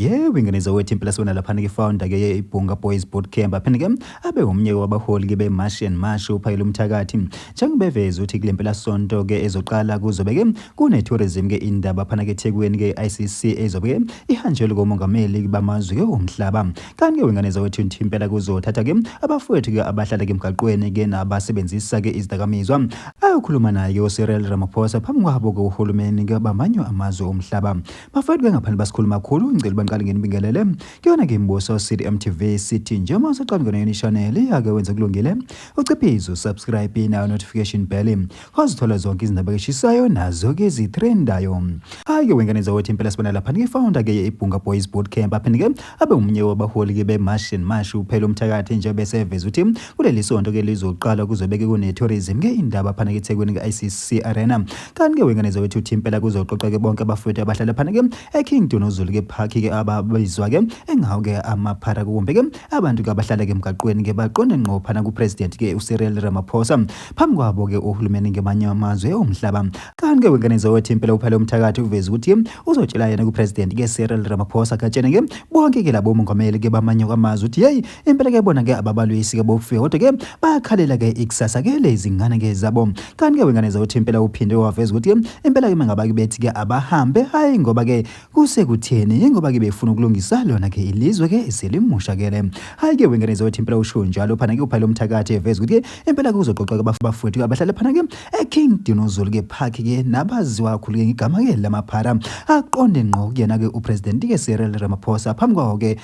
Yebo, ingeniso wethu impela sibona laphana ke founder ke iBhunga Boys Bootcamp aphinde ke abe umnye wabaholi ke beMarch and March uphayile umthakathi njengobeveza ukuthi kule mpela sonto ke ezoqala kuzobe ke kune-tourism ke indaba phana ke eThekwini ke ICC ezobe ke ihanjelwe komongameli bamazwe ke omhlaba. Kanti ke ingeniso wethu impela kuzothatha ke abafowethu ke abahlala ke emgaqweni ke nabasebenzisa ke izidakamizwa ayokhuluma naye ke uCyril Ramaphosa phambi kwabo ke uhulumeni ke bamanye amazwe omhlaba. Bafowethu ke ngaphandle basikhuluma kakhulu ngicela banqale ngenibingelele kuyona ke imbuso CDMTV City njengoba usaqala ngene channel yake wenza kulungile uciphize subscribe na notification bell uzithola zonke izindaba eshisayo nazo ke ezitrendayo. Hayi ke wenganiso wethu impela sibona lapha ke founder ke iBhunga Boys Bootcamp aphinde ke abe umnye wabaholi ke beMarch and March uphela umthakathi nje bese veza ukuthi kuleli sonto ke lizoqala kuzobeke kune-tourism ke indaba phana ke eThekwini ke ICC Arena. Kanti ke wenganiso wethu impela kuzoxoxa ke bonke abafowethu abahlala phana ke eKingdon uZulu ke park ke ababizwa ke engawo ke amaphara kumbe ke abantu ke abahlala ke emgaqweni ke baqonde ngqo phana kupresident ke uCyril Ramaphosa phambi kwabo ke uhulumeni ngemanye amazwe omhlaba. Kanti ke wenganiso wethu impela uphela umthakathi uveza ukuthi uzotshela yena kupresident ke Cyril Ramaphosa katshene ke bonke ke labo mongameli ke bamanye amazwe ukuthi hey impela ke bona ke ababalwisi ke bofika kodwa ke bayakhalela ke ikusasa ke lezi ngane ke zabo. Kanti ke wenganiso wethu impela uphinde waveza ukuthi impela ke mangaba ke bethi ke abahambe hayi ngoba ke kusekutheni ngoba ke befuna ukulungisa lona ke ilizwe ke eselimushakele. Hayi ke wenganiso wethu impela usho njalo phana ke uphayile umthakathi eveza ukuthi impela kuzoxoxa ke abafowethu abahlala phana ke eKingdon uZulu ke park ke nabaziwa kakhulu ke igama ke lamaphara aqonde ngqo kuyena ke upresident ke Cyril Ramaphosa phambi kwawo ke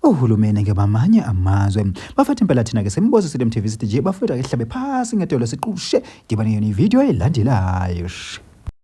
uhulumeni ke bamanye amazwe. Bafethu impela thina ke sembozo CDMTV City nje bafethu ke hlabe phasi ngetolo siqushe dibane yona ivideo elandelayo.